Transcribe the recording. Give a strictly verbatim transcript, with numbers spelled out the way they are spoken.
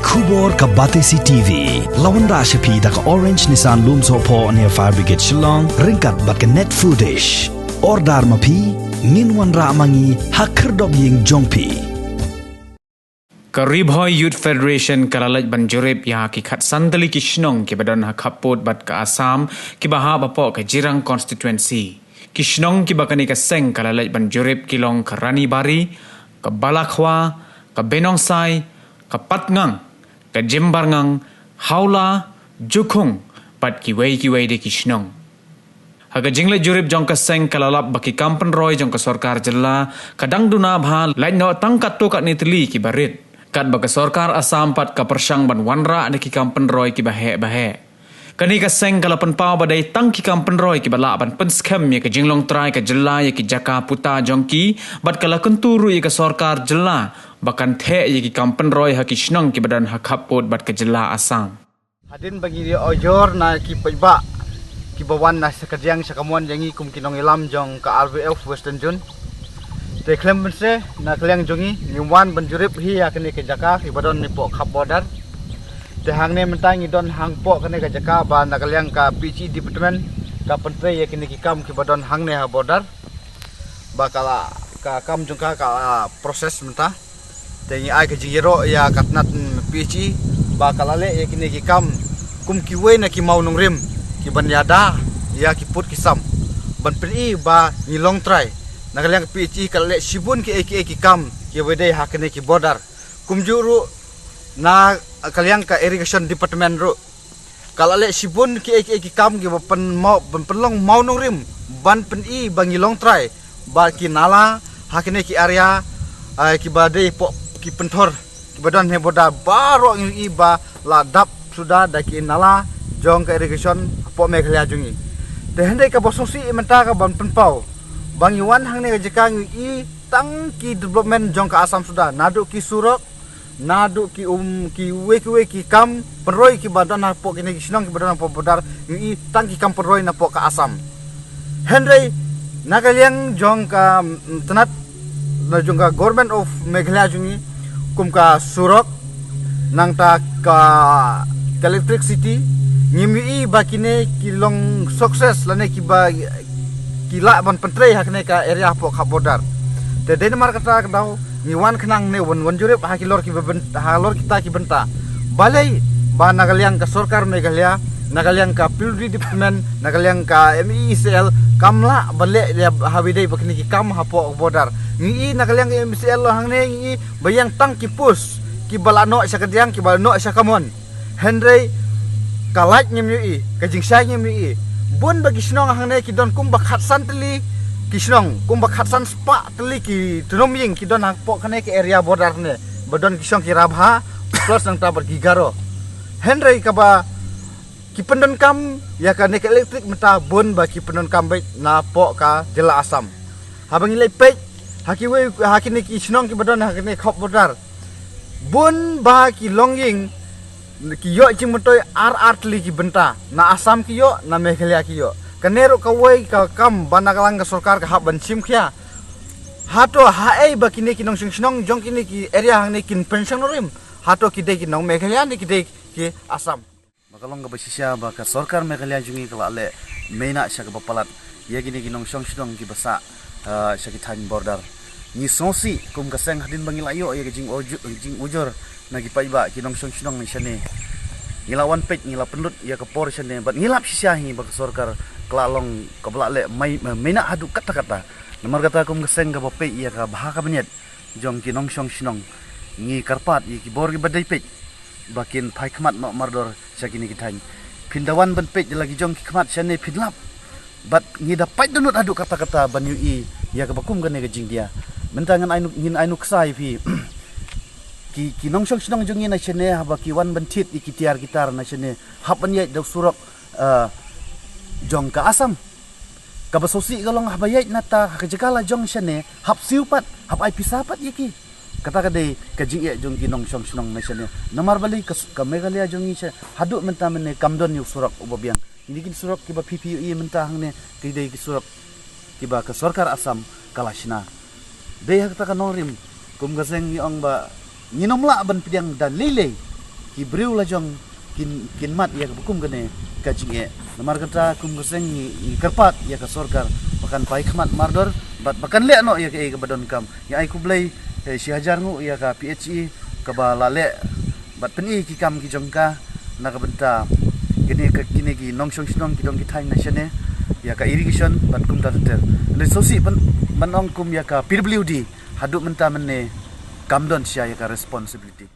Khubor ka Batesi T V la wanrah sha phi da ka Orange Nissan Lumsohphoh near Fire Brigade Shillong, ryngkat bad ka Net Foodish. Order ma phi, ngin wanrah ma ngi ha khyrdop ïing jong phi. Ka Ri Bhoi Youth Federation ka la leit ban jurip ïa ki khatsan tylli ki shnong kiba don ha khappud bad ka Assam kiba hap hapoh ka Jirang constituency. Ki shnong kiba kane ka seng ka la leit ban jurip ki long ka Ranibari, ka Balakhwa, ka Benongsai, ka Patngang, ka Jimbarngang, Hawla, Jukhung, bad kiwei kiwei de ki shnong. Ha ka jingleit jurip jong ka seng ka la lap ba ki kam pynroi jong ka sorkar jylla ka dang duna bha, lait noh tang katto katne tylli kiba rit. Katba ka sorkar Assam pat ka pyrshang ban wanrah da ki kam pynroi kiba heh ba heh. Kane ka seng ka la pynpaw ba dei tang ki kam pynroi kiba lah ban pynskhem ïa ka jinglong trai ka jylla ïa ki jaka puta jong ki, bad ka la kyntu ruh ïa ka sorkar jylla ba kan theh ïa ki kam pynroi ha ki shnong kiba don ha khappud bad ka jylla Assam. Hadien ba ngi ïoh ujor na ki paidbah kiba wan na sha kadiang sha kamon jong ngi kum ki nongïalam jong ka R B F Western Zone. Te khlem mynse na ka liang jong ngi, ngi wan ban jurip hi ïa kane ka jaka kiba don napoh khap border. Te hangne mynta ngi don hapoh kane ka jaka ba na ka liang ka P H E department ka pyntrei ïa kine ki kam kiba don hangne ha border. Ba ka la, ka kam jong ka ka la process mynta. Te ngi ai ka jingïaroh ïa ka tnat P H E ba ka la leh ïa kine ki kam kum kiwei na ki mawnongrim kiban ïada ïa ki pud ki sam ban pyni ba ngi long trai. Na ka liang ka P H E ka la leh shibun kiei kiei ki kam kiba dei ha kine ki border. Kumjuh ruh na ka liang ka irrigation department ruh ka la leh shibun kiei kiei ki kam kiba pynmaw, ban pynlong mawnongrim ban pyni ba ngi long trai. Ba ki nala ha kine ki area, ah, kiba dei hapoh ki pynthor kiba don ha border baroh ngi ïohi ba la dap suda da ki nala jong ka irrigation hapoh Meghalaya jong ngi. Te hynrei kaba sngewsih mynta ka ban pynpaw ba ngi wan hangne ka jaka ngi ïohi tang ki development jong ka Assam suda, naduh ki surok, naduh ki um, kiwei kiwei ki kam pynroi kiba don hapoh kine ki shnong kiba don hapoh border, ngi ïohi tang ki kam pynroi napoh ka Assam. Hynrei na ka liang jong ka, mm, tnat, na jong ka Government of Meghalaya jong ngi, kum ka surok, nangta ka, ka electricity, ngim ïohi ba kine ki long success lane kiba ki lah ban pyntrei ha kane ka area hapoh ka border. Te dei namar kata ka daw ngi wan khnang ne wan, wan jurip ha ki lor kiba byn-, ha lor kita ki bynta. Balei ba na ka liang ka sorkar Meghalaya, na ka liang ka P W D department, na ka liang ka M E E C L kam lah ban leh ïa haba dei ba kine ki kam hapoh ka border. Ngi ïohi na ka liang ka M E E C L hangne ngi ïohi ba ïeng tang ki post kiba la noh sha kadiang, kiba la noh sha kamon. Hynrei ka lait ngim ïohi, ka jingshai ngim ïohi. Bun ba ki shnong hangne ki don kumba khatsan tylli ki shnong, kumba khatsan spah tylli ki tnum ïing ki don hapoh kane ka area border ne. Ba don ki shong ki Rabha plus nangta bad ki Garo. Hynrei kaba ki pyndonkam ïa kane ka electric mynta bun ba ki pyndonkam beit napoh ka jylla Assam. Haba ngi leit peit ha kiwei ha kine ki shnong kiba don ha kane khop border, bun ba ki longïing ki ïoh jingmyntoi ar ar tylli ki bynta. Na Assam ki ïoh, na Meghalaya ki ïoh. Kane ruh kawei ka kam ba na ka liang ka sorkar ka hap ban shim khia. Hato haei ba kine ki nongshong shnong jong kine ki area hangne kin pynshong nongrim? Hato ki dei ki nong Meghalaya ne ki dei ki Assam? Ba ka long kaba shisha ba ka sorkar Meghalaya jong ngi ka la leh mynta sha kaba palat ïa kine ki nongshong shnong kiba sah, ah, sha ki thaiñ border. Ngi sngewsih kum ka seng hadien ba ngi la ïoh ïa ka jingujor, jingujor na ki paidbah ki nongshong shnong na shane. Ngi la wan peit, ngi la pynlut ïa ka por shane bad ngi lap shisha hi ba ka sorkar ka la long kaba la leh mynta haduh katta katta. Namar kata kum ka seng kaba peit ïa ka bha ka bniat jong ki nongshong shnong, ngi kyrpad ïa ki bor kiba dei peit ba kin phai khmat noh mardor sha kine ki thaiñ. Phin da wan ban peit ïa la ki jong ki khmat shane phin lap. Bad ngi da peit dohnud haduh katta katta ban ïohi ïa kaba kum kane ka jingdia. Mynta ngan ai nuk-, ngin ai nuksa ïa phi. Ki, ki nongshong shnong jong ngi na shane haba ki wan ban thied ïa ki tiar ki tar na shane hap ban ïaid da u surok, eh, jong ka Assam. Kaba sngewsih ka long haba ïaid nangta ha ka jaka la jong shane hap siew pat, hap ai pisa pat ïa ki. Kata ka dei ka jingeh jong ki nongshong shnong na shane. Namar balei ka s-, ka Meghalaya jong ngi sha haduh mynta mynne kam don ïa u surok uba biang. Kine ki surok kiba phi phi ïohi mynta hangne ki dei ki surok kiba ka sorkar Assam ka la shna. Dei ha kata ka nongrim kum ka seng ngi ong ba ngin ym lah ban pdiang da lei lei. ki briew la jong kin kin mad ïa kaba kum kane ka jingeh. Namar kata kum ka seng ngi ngi kyrpad ïa ka sorkar ba kan pai khmat mardor bad ba kan leh noh ïa kaei kaba donkam. Ngi ai khublei eh, shi hajar nguh ïa ka P H E kaba la leh bad pyni ki kam ki jong ka na ka bynta kine ka kine ki nongshong shnong ki dong ki thaiñ na shane ïa ka irrigation bad kumta ter ter. Hynrei sngewsih ban ban ong kum ïa ka P W D haduh mynta mynne kam don sha ïa ka responsibility.